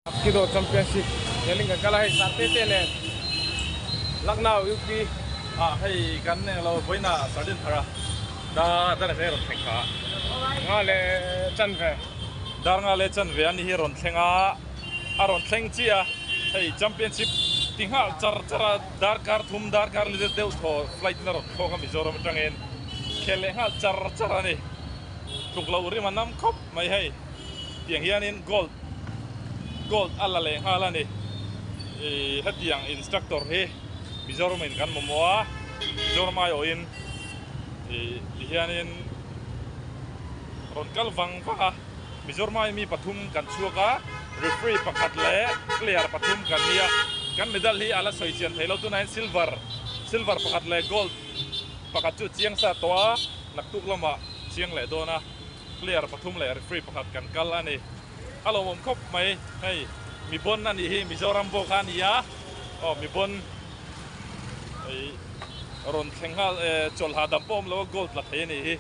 Hapkido Championship helin kan kal a, hei Sarte te nen Lucknow UP. Ah hei kan englo vawiina sardine thar a da dar a rawn thleng kha. Nga leh chanve. Dar nga leh chanve a ni hi rawn thleng a, a rawn thleng chiah a, hei championship ti nghal char char a, darkar thum darkar li deuh thaw flight in a rawn thlawk a Mizoram atangin khel leh nghal char char a ni. Tluk loh rim a nam khawp mai hei tiang hianin gold gold a la leh nghal a ni. Ih hetiang instructor hi Mizoram in kan mamawh a, Mizoram aiawhin ih ti hianin rawn kal vang vang a, Mizoram ai mi pathum kan chhuak a, referee pakhat leh player pathum kan nia, kan medal hi a la sawi chian thei lo tunah hian silver silver pakhat leh gold pakhat chu chiang sa tawh a, naktuk lamah chiang leh dawn a. Player pathum leh referee pakhat kan kal a ni. A lawmawm khawp mai. Hei mi bon a nih hi Mizoram pawh kha a ni a. Aw mi bon hei rawn thleng nghal chawlh hahdam pawh awm lo a gold la thei a nih hi.